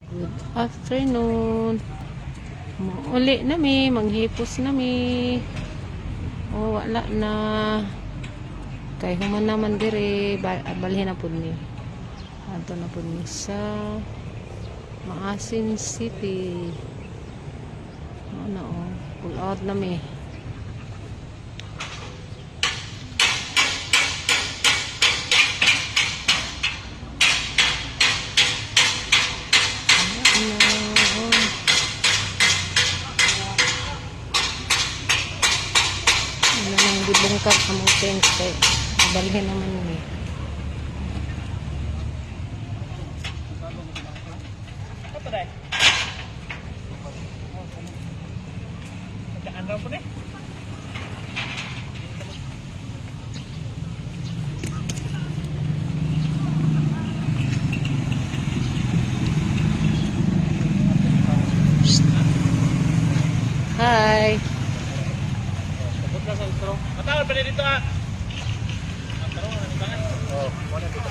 Good afternoon. Uli na mi, manghipos na mi. Oh, wala na. Kay human naman dire, balhin na pud ni. Adto na pud ni sa Maasin City. Ano oh, pull out na mi. Ano, oh. Wala nang gibungkat among tent kay balhin naman ni. Hi. Matawad pa dito ah. Oh, wala dito.